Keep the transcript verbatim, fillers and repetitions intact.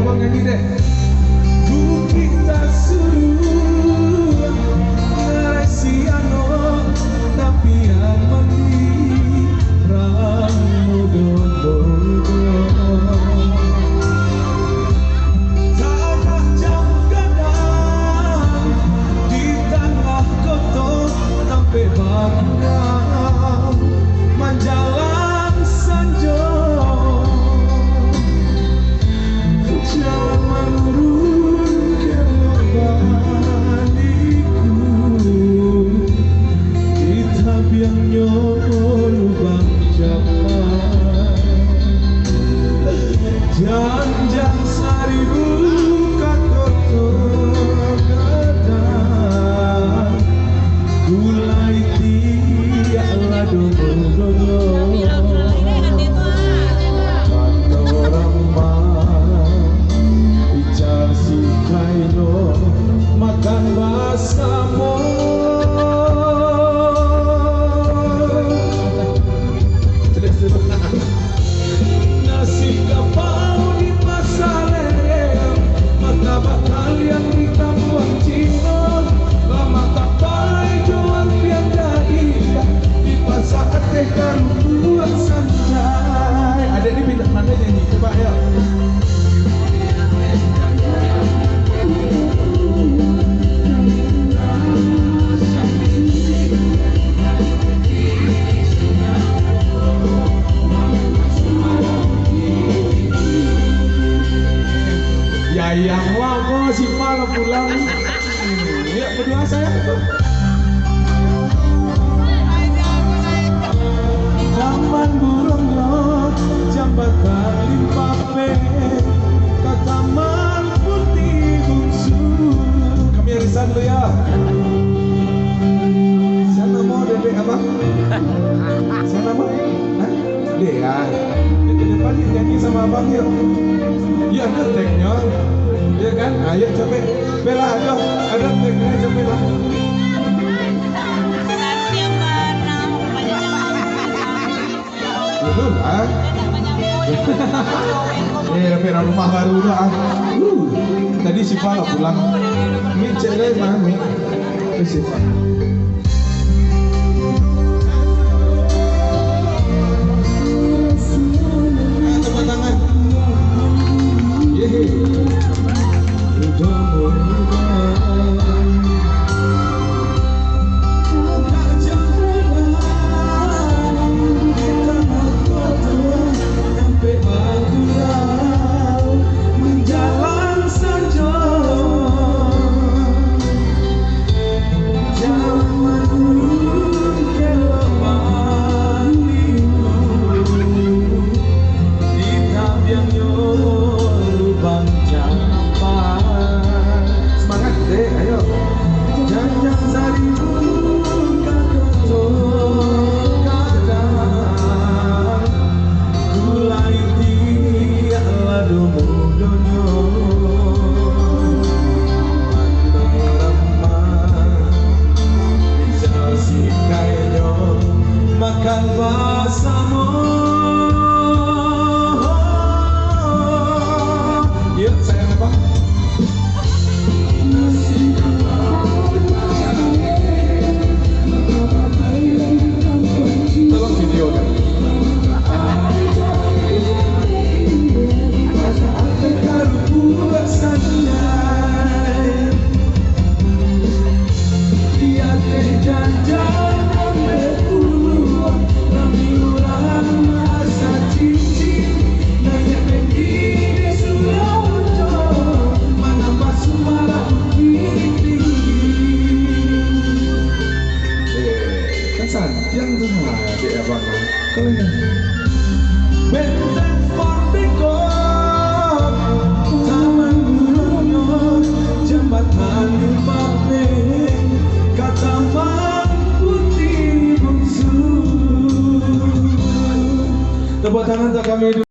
Panyanyi deh. Bukik Tasuruang, ngarai si Ano, tapian mandi ramu dodo. Tagak jam gadang di tangah koto, tampek bagurau manjalang sanjo. Jaman urun ka baliku, di tabiangnyo lubang capat. Janjang saribu ka koto gadang. Gulai tiak lah dodo-dodo. Mato ramah, ical sikainyo, makan basamo. Nasi kapau di Pasa Lereng, martabak kaliang di Tampuang Cino, lamak tapai jo ampiang daia, di Pasa Ateh Karupuak santai. Adek ni pindah mana nyanyi? Coba, yo. Ya, yang wah ko si Pala pulang. Ya, berdua saya. Taman Burung lo, Jambatan Limpapeh, ka Taman Putih Bungsu. Kami arisan dulu ya. Siapa nama dedek abang? Siapa nama? Hah? Dek, ah. Di depan ni nyanyi sama abang yuk. Ya, ada tag-nyo. Ya kan? Ayo capek. Bela, ayo. Ada tag-nyo, capek lah. Dulu lah. Eh, tapi rumah baru dah, ah. Uh, tadi si Pala pulang. Ni cek lain mah, ni. Eh, si Pala. Ah, tepuk tangan. Yeay. Semangat, dek, ayo. Janjang saribu ka koto gadang. Gulai tiak lah dodo-donyo. Mano ramah, ical sikainyo, makan basamo. Yuk, sayang apa? Tolong videokan. Eh, kan santiang tu mah, dek abang tu. Kalau yang